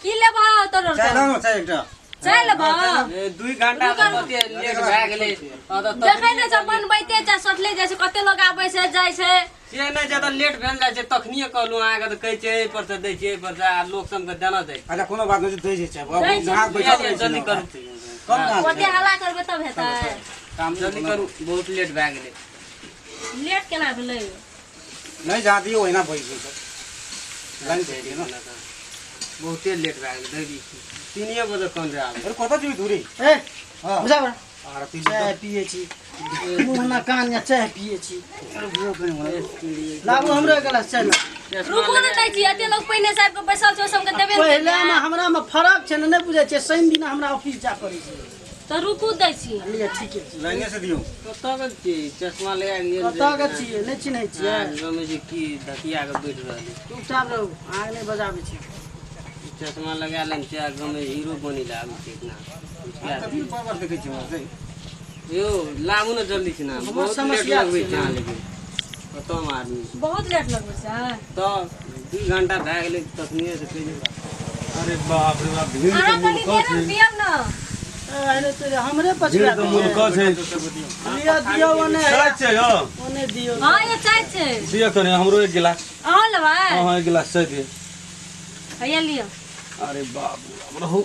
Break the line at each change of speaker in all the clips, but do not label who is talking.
की लेबा तोर
चाय लाउ चाय एकटा
चाय लेबा
2 घंटा कते लेट भए गेलै।
देखै नै छ बनबैते छै सटले जाइ छै कते लोग आबै छै जाइ छै
से नै ज्यादा लेट भेल जाइ छै तखनिए कहलु अहाँ के त कहै छै एहि पर से दै छै एहि पर से आ लोक सब के देना जाइ।
अच्छा कोनो बात नै दै छै चाय बाबू बैठल
जल्दी करू
कम ना
कते हल्ला करबै तब हेतै
काम जल्दी करू बहुत लेट भए गेलै।
लेट केना भेलै?
नै जा दियौ ओहिना बैस गेल लाइन दे दियौ ना
बहुते लेट भए गेलै। 3 बजे कोन रे आबै?
अरे कत जीवी दूरी
ए
हां
बुझा बा
आरती
चाय पिए छी मुँह ना कान या चाय पिए छी। लाबू हमरो एक गिलास चाय
रुकू ने दै छी एते लोग पहिने साहब के बैसल छै सब के देबे
पहिले में हमरा में फरक छै ने नै बुझै छै शनि दिन हमरा ऑफिस जा पड़ै छै
त रुकू दै छी।
लिअ ठीक है
लाइने से दियौ।
कतऽ के छी चश्मा लगा के गेल
कतऽ के छी नै चिन्है छियै?
गाँव जे की धकिया के बैठ रहल
चुपचाप रहू अहाँ नै बजाबै छी।
चश्मा लगा लेन छै गाँव में हीरो बनी ला आबै छै इतना
कभी बार देखै छी हमरा
यो लाबू ने जल्दी छै ना बहुत लेट लगबै छै लेकिन कतऽ में आदमी
बहुत लेट लगबै छै
तऽ 2 घंटा भए गेलै तखनिए से कहि।
अरे बाप रे बाप भीड़
अहाँ कनी देर में पियब ना।
अरे तोरे हमरे पछुआ
भीड़ मुल्क छै
लिअ दियौ ओने
चाय छै यौ
ओने दियौ।
हां ये चाय छै
दिअ कने हमरो एक गिलास।
अहाँ लेबै?
हां एक गिलास चाय दिअ।
हैया लिअ।
अरे बाप रे रहू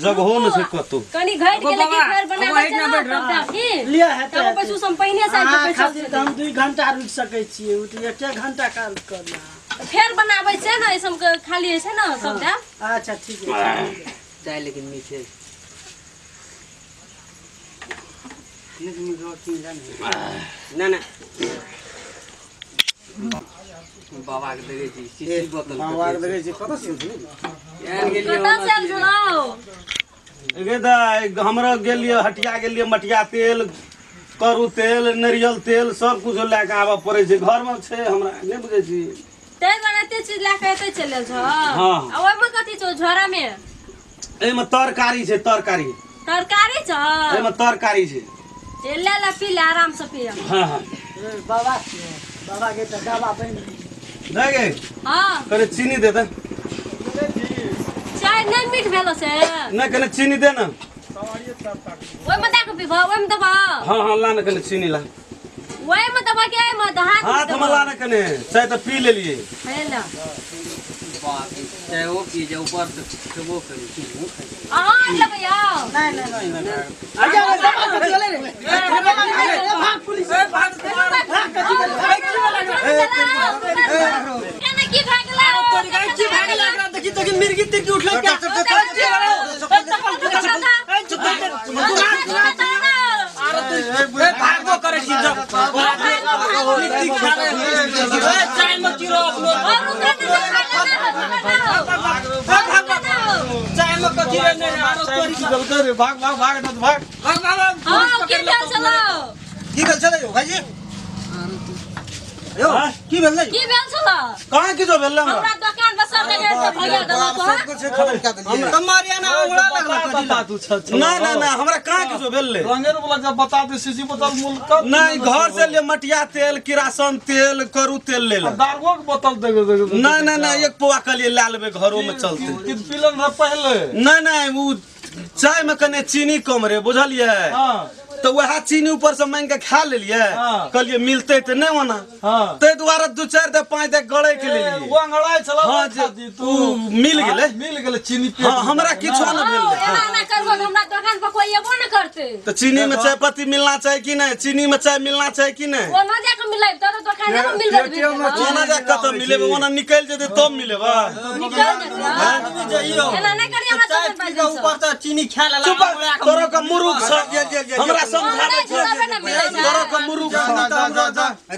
जगहो न छै कतौ
कनी घट गेलै कि फेर बनाबै छै ना तब की
लिअ हेतै
तब पैसो सब पहिने से आबि के पैसा
तऽ हम 2 घंटा रुकि सकै छियै उ तऽ 1 घंटा काम करना
फेर बनाबै छै ना ई सब के खाली छै ना सब दा।
अच्छा ठीक है
चाय लेकिन मीठे ना ना बाबा के देखै छी शीशी बोतल
बाबा के देखै छी कत से
आन गेलियै
कत से आयल छलौ?
गे दाइ हमरा गेलियै हटिया गेलियै मटिया तेल करू तेल नारियल तेल सब कुछ लए के आबऽ पड़ै छै घर में छै हमरा नै बुझै छी
तै दुआरे एते चीज लए के एते चलि आयल छौ।
हां
आ ओहिमे कथी छौ झोरा में?
एहिमे तरकारी छै तरकारी
तरकारी छौ
एहिमे तरकारी छै।
ले ले पी ले आराम से पी।
हां हां
बाबा बाबा के त दवा बनि
दे गे।
हां
कने चीनी दे दे।
चाय नै मीठ भेलो से
नै कने चीनी दे ना
ओहिमे दे के पीबो ओहिमे दबा।
हां हां ला ना कने चीनी ला
ओहिमे दबा के एहिमे हाथ
हाथ में ला ना कने चाय त पी लेलिए।
हे ला
बाप चाय ओ पी जे ऊपर से खेबो करी।
अहाँ लेबै आउ?
नै नै नै अच्छा दवा कथि गेलै रे भाग पुलिस भाग भाग कथि गेलै
केना की भए गेलै?
तोरी गाय की भए गेलै एकरा देखी देखी मिर्गी तिर्गी उठलै क्या? अरे भागबो करै छी जब चाय में की अपनो चाय में कथी रे नै आरो तोरी
की रे भाग भाग भाग न भाग
भाग भाग।
हां की भेल छलौ?
की भेल छलै यौ भाईजी? यौ की भेल
की भेल छलौ?
कहाँ की जो भेल
हमरा दुकान पर सब जगह से भैया देलौ तो
सब कुछ खत्म कर देलियै
तुम्हारी ना उड़ा लगल
बता तू छ ना ना ना हमरा कहाँ की जो भेल
रंगेर वाला जब बता दे सीसी बोतल मूल कब
नहीं घर से ले मटिया तेल किरासन तेल करू तेल ले ले
दारुओ के बोतल दे दे।
ना ना ना एक पौआ के लिए ला लेबै घरो में चलते
कि पीलन रह पहले।
ना ना उ चाय में कने चीनी कम रे बुझलियै।
हां
तो वह चीनी ऊपर से मांग के खा लेलिए कहलिए मिलते त नहीं ओना तै दुआरे 2 4 दे 5 दे गड़े के लेलिए
वो अंगड़ाई छला।
हां तू मिल गेलै
मिल गेलै चीनी पे।
हां हमरा किछो न भेल।
एना ना करबो हमरा दुकान पर कोई एबो न करते
त चीनी में चाय पत्ती मिलना चाही कि नहीं? चीनी में चाय मिलना चाही कि नहीं?
ओना जा के मिलैब त दुकान में मिलबे
ओना जा के त मिलेबे ओना निकल जेते तब मिलेबा
निकल जेते एना नै करी हमरा
चाय पी के ऊपर से चीनी खा लेला
तोरो के मुरुख छ हमरा समझाबै छ तोरो के मुरुख छ।